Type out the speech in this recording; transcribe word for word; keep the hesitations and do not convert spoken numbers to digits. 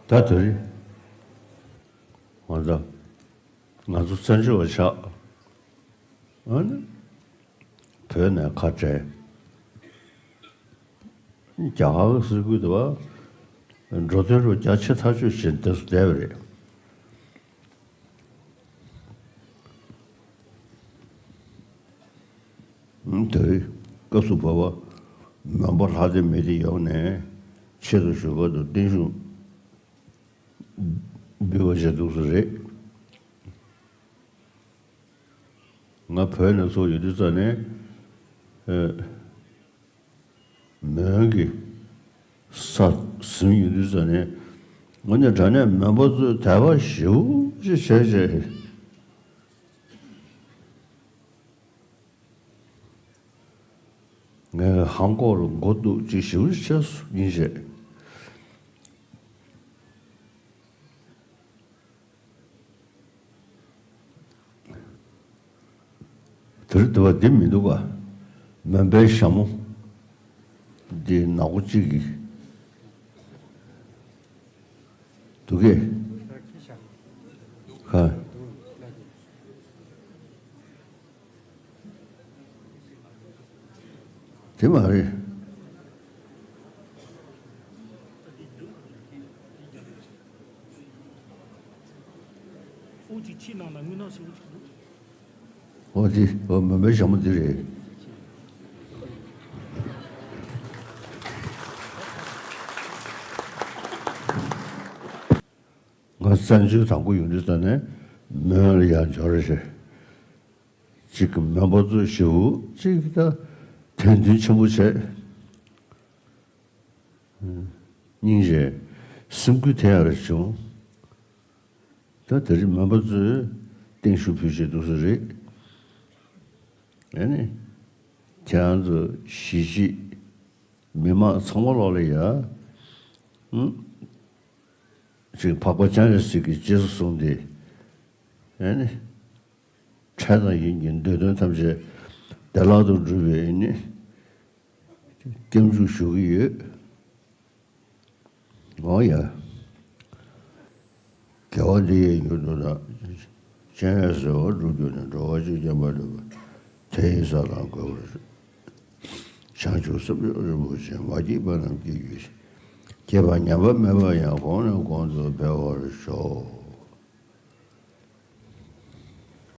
ད་དེ་རིང་ང་ཚོ་ང་ཚོ་བཙན་བྱོལ་བ་ཆགས། ཨ་ནི་བོད་ནས་ཁ་བྲལ། རྒྱ་གར་གྱི་སྲིད་ཁུལ་དུ་བ་འགྲོ་དོན་རུ་རྒྱ་ཆེ་ཐག་ཆོད་བྱས་འདི་སུ་བསྡད་པ་རེད། དེ་སྐབས་སུ་བབ་པ་མོན་པ་ལྷ་སྡེ་མི་སྡེ་ཡོངས་ནས་ཆེད་དུ་ཞུ་བར་དུ་བརྟན་བཞུགས་འབུལ་བ་བྱས་འདུག་སེ་རེད། ང་བོད་ནས་ཚུར་ཡོང་དུས་ཙ་ནས་ཨ། མོན་གྱི་ས་ཟིན་ཡོང་དུས་ཙ་ནས་དངོས་གནས་དྲང་གནས་མོན་པ་ཚོས་དད་པ་ཞེ་པོ་ཅིག་བྱས་བྱས། ངས་ཧང་ཀོག་ལ་མགོ་གཏུག་ཅིག་ཞེ་པོ་ཅིག་བྱས་སོང་སྙིང་རྗེ། དེར་དུ་བ་འདི་མི་འདུག་ག་མོན་པའི་ཞྭ་མོ་འདི་ནག་པོ་གཅིག་གིས་འདུག་གས། ཧ། དེ་མ་རེད། ཨོ་ཅིག་ཕྱི་ནང་ལ་དངུལ་ནག་ཞེ་པོ་ཅིག་འདུག་ཨོ་དེ་ཨོ་མོན་པའི་ཞྭ་མོ་དེ་རེད། ང་བཙན་བྱོལ་དང་པོ་ཡོང་དུས་ཙ་ནས་མོན་ལ་ཡར་འབྱོར་རེད་ཤག་གཅིག་གི་མོན་པ་ཚོ་ཞེ་པོ་གཅིག་ད་དད་འདུན་ཆེན་པོ་བྱས། སྙིང་རྗེ། སེམས་འགུལ་ཐེབས་ཡག་རེ་བྱུང་། ད་དེ་རིང་མོན་པ་ཚོས་བརྟན་བཞུགས་ཕུལ་བྱས་འདུག་སེ་རེད། ཨ་ནི། ཁྱེད་རང་ཚོ་གཞིས་བྱེས་མི་མང་ཚང་མ་ལོག་ལ་ཡ། ཨུ། ཅིག་འཕགས་པ་སྤྱན་རས་གཟིགས་ཀྱི་རྗེས་སུ་བཟུང་སྟེ། ཨ་ནི། འཕྲལ་དང་ཡུན་གྱི་འདོད་དོན་ཐམས་ཅད་བདེ་བླག་ཏུ་འགྲུབ་པའི་ནི་སྐྱབས་འཇུག་ཞུ་གི་ཡོད། འོ་ཡ། དགེ་བ་འདི་ཡིས་མྱུར་དུ་བདག་སྤྱན་རས་གཟིགས་དབང་འགྲུབ་གྱུར་ནས། འགྲོ་བ་གཅིག་བརྒྱ་མ་ལུས་པ། དེ་ཡི་ས་ལ་འགོད་པར་བྱང་ཆུབ་སེམས་མཆོག་རིན་པོ་ཆེ། མ་སྐྱེས་པ་རྣམས་སྐྱེ་གྱུར་ཅིག་སྐྱེས་པ་ཉམས་པ་མེད་པ་ཡང་། གོང་ནས་གོང་དུ་འཕེལ་བར་ཤོག